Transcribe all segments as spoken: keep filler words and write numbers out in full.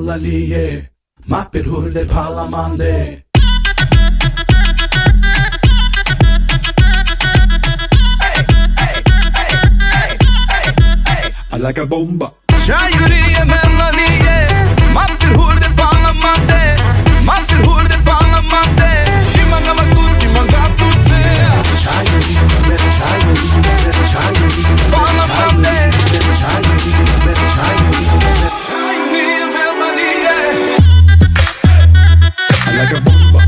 Laliye, ma pir hûr de pala mande. Alaka bomba. Çayuriye melaniye, ma pir hûr de pala mande, ma pir hûr de pala mande. Imanga matut, imanga tut. Çayuriye, çayuriye, çayuriye. Pala mande. Çayuriye, çayuriye. Like a bomba.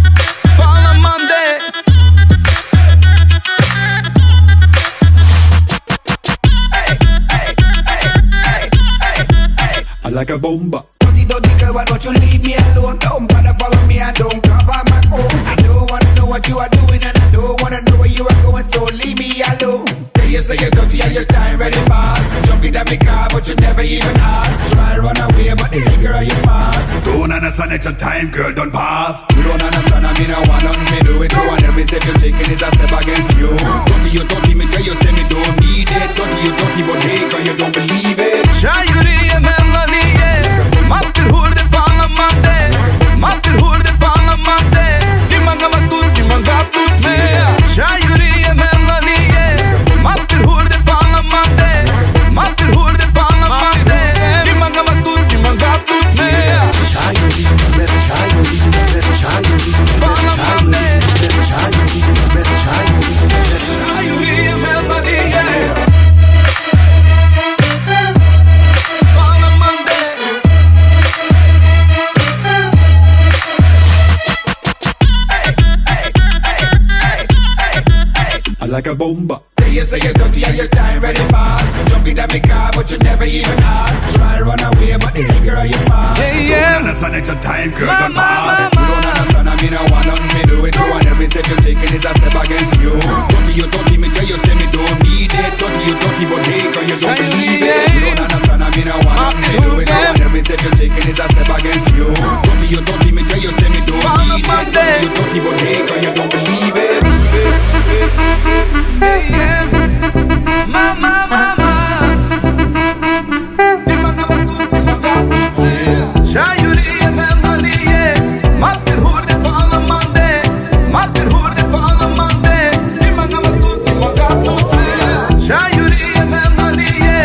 Pala mande. Like a bomba. Dirty, dirty girl, why don't you leave me alone? Don't bother follow me and don't call by my phone. I don't wanna know what you are doing and I don't wanna know where you are going, so leave me alone. Tell you say you're dirty and your time ready pass. Jump in that me car, but you never even ask. Try run away, but the girl you fast. Don't understand that your time, girl, don't pass. You don't understand, I mean, I want nothing to do with you, and every step you're taking is a step against you. Dirty, you dirty, me tell you, say me don't need it. Dirty, you dirty, but hey, girl, you don't believe it. Çayuriye melaniye, ma pir hûr de pala mande, ma pir hûr de pala mande. Imanga matut, imanga tut. Çayuriye melaniye, ma pir hûr de pala mande, ma pir hûr de pala mande. Imanga matut, imanga tut. Çayuriye, çayuriye, çayuriye. Pala mande. Çayuriye, çayuriye. Çayuriye melaniye. Pala mande. Like a bomba. Tell you say you're dirty and your time ready pass. Jump in that me car, but you never even ask. Try run away, but hey, girl, you fast. Yeah, yeah. Don't understand that your time, girl, don't pass. You don't understand, I mean, I want nothing to do with you, and every step you're taking is a step against you. Dirty, you dirty, me tell you, say me don't need it. Dirty, you dirty, but hey, girl, you don't believe it. You don't understand, I mean, I want nothing to do with you, and every step you're taking is a step against you. Dirty, you dirty, me tell you, say me don't need it. Dirty, you dirty, but hey, girl, you don't believe it. Mama, mama. Çayuriye melaniye, ma pir hûr de pala mande, ma pir hûr de pala mande. Imanga matut, imanga tut. Çayuriye melaniye,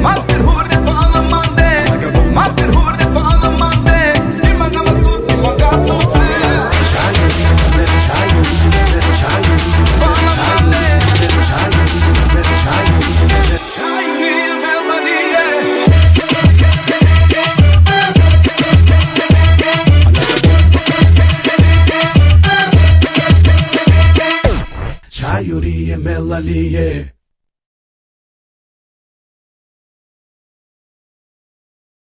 ma pir hûr de pala mande, ma pir hûr de pala mande. Imanga matut, imanga tut. Pala mande. Çayuriye melaniye.